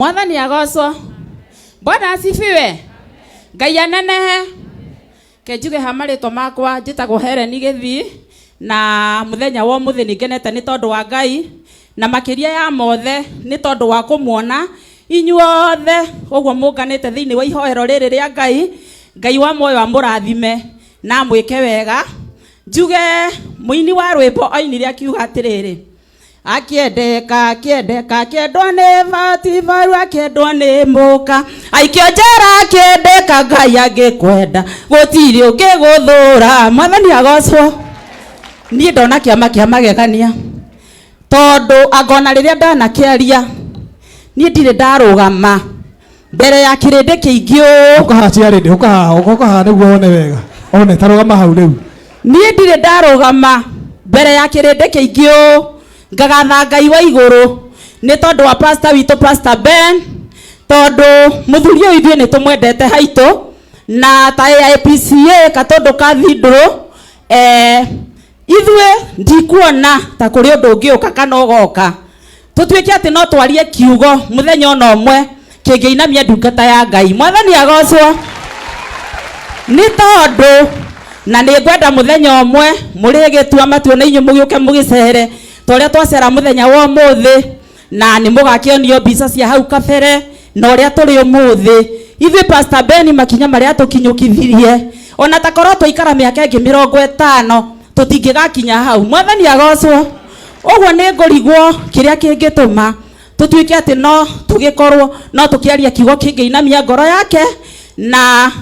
Mwathani agocwo. Bwana asifiwe. Ngai anenehe. Ke njuge ha marĩtwa makwa njĩtagwo Helen Gĩthii na mũthenya wa ũmũthĩ nĩ ngenete nĩ tondũ wa Ngai na makĩria ya mothe nĩ tondũ wa kũmuona inyuothe ũguo mũnganĩte thĩinĩ wa ihoero rĩrĩ rĩa Ngai. Ngai wa muoyo amũrathime na amwĩke wega. Njuge mũini wa rwĩmbo oinire akiuga atĩrĩrĩ, Akĩendeka, akĩendeka, akĩendwo nĩ Batifaru, akĩendwo nĩ mũka, aikio njera akĩendeka, Ngai angĩkwenda gũtirĩ ũngĩgũthũra. Mwathani agocwo. Niĩ ndona kĩama kĩa magegania tondũ anga ona rĩrĩa ndanakĩaria niĩ ndirĩ ndarũgama mbere ya kĩrĩndĩ kĩingĩ ũũ. Ũka haha ciarĩndĩ, ũka haha, ũka haha nĩguo one wega. One, ta rũgama hau rĩu. Niĩ ndirĩ ndarũgama mbere ya kĩrĩndĩ kĩingĩ ũũ ngagatha Ngai wa igũrũ nĩ tondũ wa pastor witũ Pastor Ben, tondũ mũthuri ũyũ ithuĩ nĩ tũmwendete haitũ na ta AIPCA Katũndũ Cathedral, ithuĩ ndikuona ta kũrĩ ũndũ ũngĩũka kana ũgoka tũtuĩke atĩ no twarie kiugo mũthenya ona ũmwe kĩngĩinamia ndungata ya Ngai. Mwathani agocwo. Nĩ tondũ na nĩ ngwenda mũthenya ũmwe mũrĩgĩtua matua na inyuĩ mũgĩũke mũgĩcere ta ũrĩa twacera mũthenya wa ũmũthĩ, na nĩ mũgakĩonio mbica cia hau kabere na ũrĩa tũrĩ ũmũthĩ. Ithuĩ Pastor Ben makinya marĩa tũkinyũkithirie ona ta korwo twaikara mĩaka ĩngĩ 50 tũtingĩgakinya hau. Mwathani agocwo. Ũguo nĩ ngũrigwo kĩrĩa kĩngĩtũma tũtuĩke atĩ no tũgĩkorwo no tũkĩaria kiugo kĩngĩinamia ngoro yake, na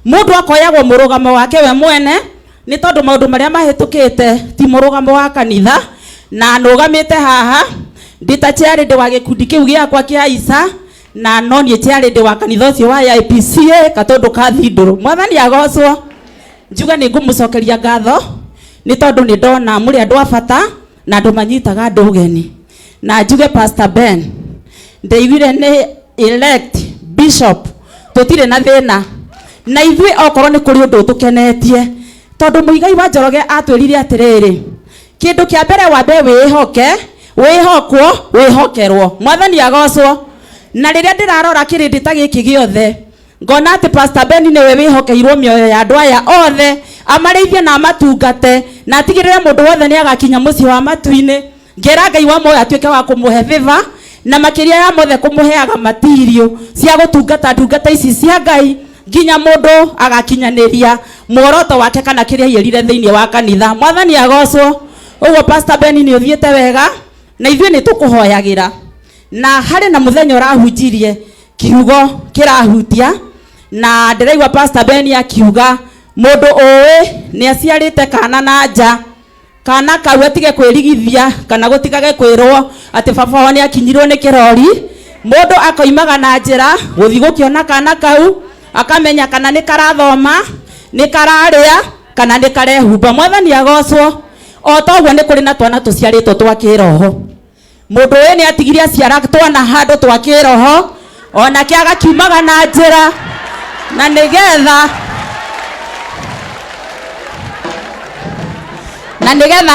mũndũ akoyagwo mũrũgamo wake we mwene nĩ tondũ maũndũ marĩa mahĩtũkĩte ti mũrũgamo wa kanitha. Na nũgamĩte haha ndĩ ta chairlady wa gĩkundi kĩu gĩakwa kĩa Isa, na no niĩ chairlady wa kanitha ũcio wa AIPCA Katũndũ Cathedral. Mwathani agocwo. Njuge nĩ ngũmũcokeria ngatho nĩ tondũ nĩ ndona mũrĩ andũ a bata na andũ manyitaga andũ ũgeni. Na njuge Pastor Ben ndeiguire nĩ elect bishop, tũtirĩ na thĩna na ithuĩ okorwo nĩ kũrĩ ũndũ ũtũkenetie, tondũ Mũigai wa Njoroge atwĩrire atĩrĩrĩ, kĩndũ kĩa mbere wambe wĩhoke, wĩhokwo, wĩhokerwo. Mwathani agocwo. Na rĩrĩa ndĩrarora kĩrĩndĩ ta gĩkĩ gĩothe ngona atĩ Pastor Ben nĩwe wĩhokeirwo mĩoyo ya andũ aya othe, amarĩithie na amatungate na atigĩrĩre mũndũ wothe nĩ agakinya mũciĩ wa matu-inĩ. Ngera Ngai wa muoyo atuĩke wa kũmũhe favor, na makĩria ya mothe kũmũheaga material cia gũtungata ndungata ici cia Ngai nginya mũndũ agakinyanĩria muoroto wake kana kĩrĩa aiyĩrire thĩinĩ wa kanitha. Mwathani agocwo. Ũguo Pastor Ben nĩ ũthiĩte wega na ithuĩ nĩ tũkũhoyagĩra. Na harĩ na mũthenya ũrahunjirie kiugo kĩrahutia, na ndĩraigua Pastor Ben akiuga mũndũ ũĩ nĩ aciarĩte kana na nja, kana kau atige kwĩrigithia kana gũtigage kwĩrwo atĩ baba wao nĩ akinyirwo nĩ kĩrori. Mũndũ akoimaga na njĩra gũthiĩ gũkĩona kana kau, akamenya kana nĩ karathoma, nĩ kararĩa, kana nĩ karehumba. Mwathani agocwo. O ta ũguo nĩ kũrĩ na twana tũciarĩtwo twa kĩroho. Mũndũ ũyũ nĩ atigire aciara twana handũ twa kĩroho, onake agakiumaga na njĩra, na nĩgetha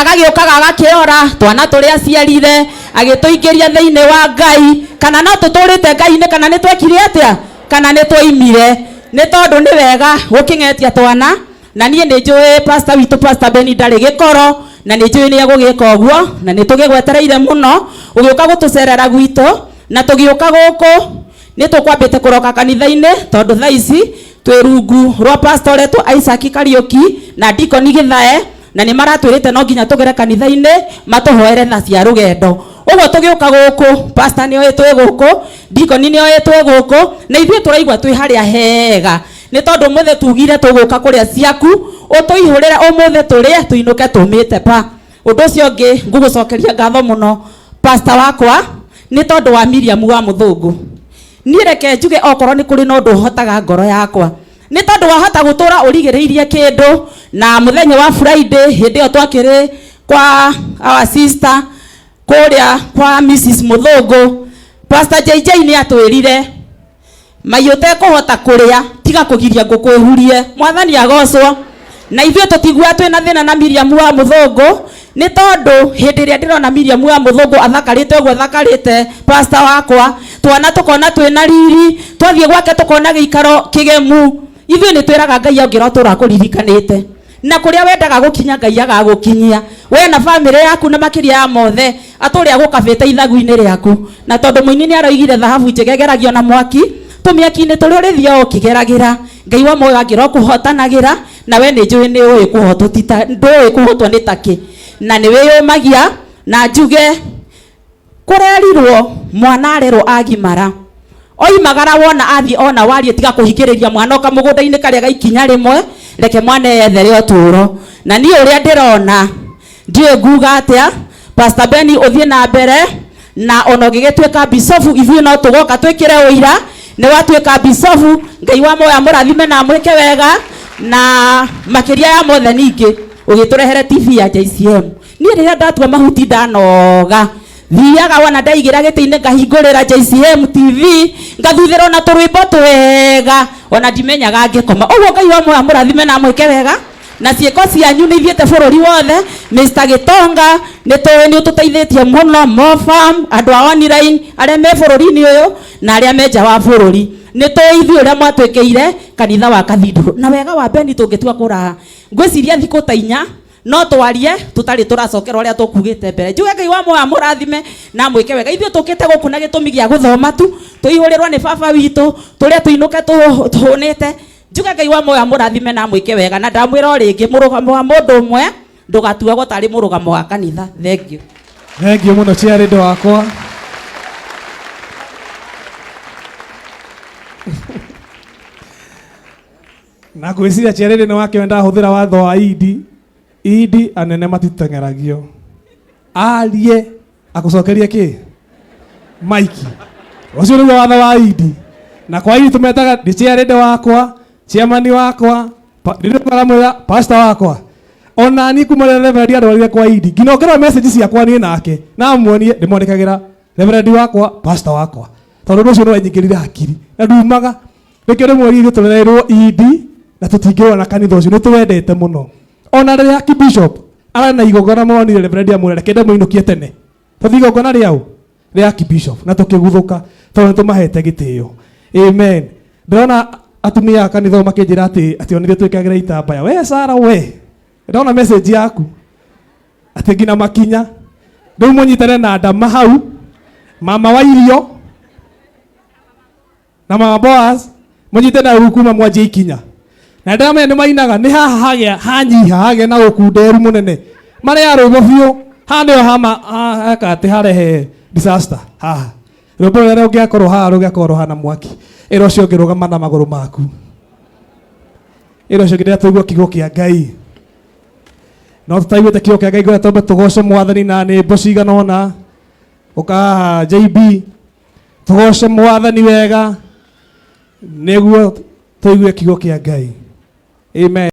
agagĩũkaga agakĩrora twana tũrĩa aciarire, agĩtũingĩria thĩinĩ wa Ngai, kana no tũtũrĩte Ngai-inĩ, kana nĩ twekire atĩa, kana nĩ twaimire. Nĩ tondũ nĩ wega gũkĩng'etia twana. Na niĩ nĩ njũĩ pastor witũ Pastor Ben ndarĩ gĩkoro, na nĩ njũĩ nĩ egũgĩka ũguo, na nĩ tũgĩgwetereire mũno ũgĩũka gũtũcerera gwitũ. Na tũgĩũka gũkũ nĩ tũkwambĩte kũroka kanitha-inĩ, tondũ thaa ici twĩ rungu rwa pastor ũretwo Isaac Kariũki na Deacon Gĩthae, na nĩ maratwĩrĩte no nginya tũgere kanitha-inĩ matũhoere tha cia rũgendo. Ũguo tũgĩũka gũkũ, pastor nĩ oĩ twĩ gũkũ, Deacon nĩ oĩ twĩ gũkũ, na ithuĩ tũraigua twĩ harĩa hega, nĩ tondũ ũmũthĩ tugire tũgũka kũrĩa ciaku, ũtũihũrĩre ũmũthĩ tũrĩe tũinũke tũmĩte pa. Ũndũ ũcio ũngĩ ngũgũcokeria ngatho mũno pastor wakwa nĩ tondũ wa Miriam wa Mũthũngũ. Niĩ reke njuge okorwo nĩ kũrĩ na ũndũ ũhotaga ngoro yakwa, nĩ tondũ wahota gũtũra ũrigĩrĩirie kĩndũ. Na mũthenya wa Friday hĩndĩ ĩyo twakĩrĩ kwa our sister kũrĩa kwa Mrs Mũthũngũ, Pastor JJ nĩ atwĩrire mai ũtekũhota kũrĩa tiga kũgiria ngũkũ ĩhurie. Mwathani agocwo. Na ithuĩ tũtigua twĩna thĩna na Miriam wa Mũthũngũ, Nĩ tondũ hĩndĩ ĩrĩa ndĩrona Miriam wa mũthũngũ athakarĩte ũguo athakarĩte, pastor wakwa, twana tũkona twĩna riri, twathiĩ gwake tũkona gĩikaro kĩgemu, ithuĩ nĩ twĩraga Ngai angĩrwo tũra kũririkanĩte. Na kũrĩa wendaga gũkinya Ngai agagũkinyia. We na bamĩrĩ yaku na makĩria ya mothe, atũrĩ agũkabĩte ithagu-inĩ rĩaku. Na tondũ mũini nĩ aroigire thahabu njega ĩgeragio na mwaki, tũmĩaki-inĩ tũrĩa ũrĩthiaga ũkĩgeragĩra, Ngai wa muoyo angĩrwo kũhotanagĩra, na we nĩ njũĩ nĩ ũĩ kũhotwo ti ta, ndũĩ kũhotwo nĩ takĩ. Na nĩ wĩyũmagia, na njuge, kũrerirwo mwana arerwo agimara. Oimagara wona athiĩ ona warie tiga kũhingĩrĩria mwana oka mũgũnda-inĩ karĩa ga ikinya rĩmwe, reke mwana eyethere ũtũũro. Na niĩ ũrĩa ndĩrona, ndiũĩ nguga atĩa, Pastor Benny ũthiĩ na mbere, na ona ũngĩgĩtuĩka bicobu ithuĩ no tũgoka twĩkĩre ũira, nĩ watuĩka bicobu, Ngai wa muoyo amũrathime na amwĩke wega, na makĩria ya mothe ningĩ ũgĩtũrehere TV ya JCM. Niĩ rĩrĩa ndatua mahuti ndanoga, thiaga wona ndaigĩra gĩtĩ-inĩ ngahingũrĩra JCM TV, ngathuthĩra ona tũrwĩmbo twega, ona ndimenyaga ngĩkoma. Ũguo Ngai wa muoyo amũrathime na amwĩke wega. Na ciĩko cianyu nĩ ithiĩte bũrũri wothe. Mr. Gitonga nĩ tũĩ nĩ ũtũteithĩtie mũno, Mofam, andũ a online arĩa me bũrũri-inĩ ũyũ na arĩa me nja wa bũrũri. Nĩ tũĩ ithuĩ ũrĩa mwatwĩkĩire kanitha wa Cathedral. Na wega wa Beni tũngĩtua kũraha, ngwĩciria thikũ ta inya no twarie tũtarĩ tũracokera ũrĩa tũkugĩte mbere. Njuge Ngai wa muoyo amũrathime na amwĩke wega. Ithuĩ tũkĩte gũkũ na gĩtũmi gĩa gũthoma tu, tũihũrĩrwo nĩ baba witũ, tũrĩa tũinũke tũhũnĩte. Njuge Ngai wa muoyo amũrathime na amwĩke wega. Na ndamwĩra o rĩngĩ, mũrũgamo wa mũndũ ũmwe ndũgatuagwo tarĩ mũrũgamo wa kanitha. Thank you. Thank you mũno chairlady wakwa. Na ngwĩciria chairlady nĩ wakĩona ndahũthĩra watho wa Idi. Idi anene matiteng'eragio. Arie akũcokerie kĩ? Maiki. Ũcio nĩguo watho wa Idi. Na kwa Idi tũmetaga nĩ chairlady wakwa, chairman wakwa, ndĩramwĩra pastor wakwa. Ona niĩ kuma rĩrĩa Reverend andwarire kwa Idi, nginya ũngĩrora message ciakwa niĩ nake, na muonie ndĩmwandĩkagĩra Reverend wakwa, pastor wakwa. Tondũ ũndũ ũcio nĩ wanyingĩrire hakiri. Na ndumaga. Nĩkĩo rĩmwe ithuĩ tũrereirwo Idi na tũtingĩrũa na kanitha ũcio, nĩ tũwendete mũno. Ona rĩrĩa Archbishop arĩ na igongona monire Reverend amwĩra reke ndĩmũinũkie tene. Tũthiĩ igongona rĩaũ? Rĩa Archbishop. Na tũkĩguthũka tondũ nĩ tũmahete gĩtĩo. Amen. Ndĩrona atumia a kanitha ũyũ makĩnjĩra atĩ onire twĩkagĩra itambaya. We Sarah we, ndona message yaku atĩ nginya makinya. Rĩu mũnyitane na ndama hau, mama wa irio na mama Boaz mũnyite na rĩu kuma mwanjie ikinya. Na ndĩramenya nĩ mainaga nĩ haha hagĩa hanyiha hagĩa na ũkunderu mũnene. Marĩa rwĩmbo biũ haha nĩho hama haka atĩ harehe disaster haha. Rwĩmbo rũrĩa rũngĩakorwo haha rũngĩakorwo rũhana mwaki. Ĩra ũcio ũngĩ rũgama na magũrũ maku. Ĩra ũcio ũngĩ rĩrĩa twaigua kiugo kĩa Ngai. No tũtaiguĩte kiugo kĩa Ngai ngwenda twambe tũgoce mwathani na nyĩmbo cigana ũna. Ũka haha JB tũgoce mwathani wega nĩguo tũigue kiugo kĩa Ngai. Amen.